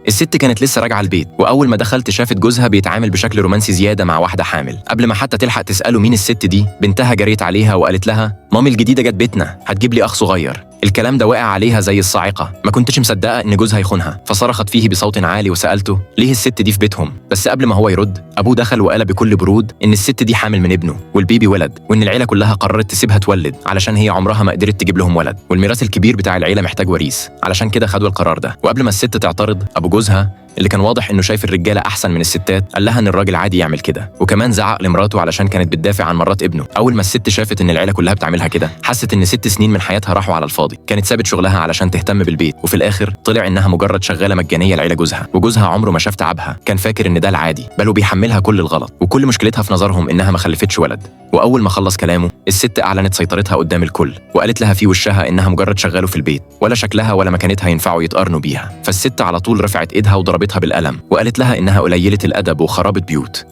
الست كانت لسه راجعه البيت، واول ما دخلت شافت جوزها بيتعامل بشكل رومانسي زيادة مع واحدة حامل. قبل ما حتى تلحق تساله مين الست دي، بنتها جريت عليها وقالت لها مامي الجديدة جت بيتنا، هتجيب لي اخ صغير. الكلام ده وقع عليها زي الصاعقة، ما كنتش مصدقه ان جوزها يخونها، فصرخت فيه بصوت عالي وسالته ليه الست دي في بيتهم. بس قبل ما هو يرد، ابوه دخل وقال بكل برود ان الست دي حامل من ابنه والبيبي ولد، وان العيلة كلها قررت تسيبها تولد علشان هي عمرها ما قدرت تجيب لهم ولد، والميراث الكبير بتاع العيلة محتاج وريث، علشان كده خدوا القرار ده. وقبل ما الست تعترض، ابو جوزها اللي كان واضح انه شايف الرجالة احسن من الستات قال لها ان الراجل عادي يعمل كده، وكمان زعق لمراته علشان كانت بتدافع عن مرات ابنه. اول ما الست شافت ان العيلة كلها بتعملها كده، حست ان 6 سنين من حياتها راحوا على الفاضي. كانت سابت شغلها علشان تهتم بالبيت، وفي الاخر طلع انها مجرد شغالة مجانية لعيلة جوزها، وجوزها عمره ما شاف تعبها، كان فاكر ان ده العادي، بل وبيحملها كل الغلط، وكل مشكلتها في نظرهم انها ما خلفتش ولد. واول ما خلص كلامه، الست اعلنت سيطرتها قدام الكل، وقالت لها في وشها انها مجرد شغالة في البيت، ولا شكلها ولا مكانتها ينفعوا يتقارنوا بيها. فالست على طول رفعت ايدها وضربتها بالقلم، وقالت لها انها قليله الادب وخرابه بيوت.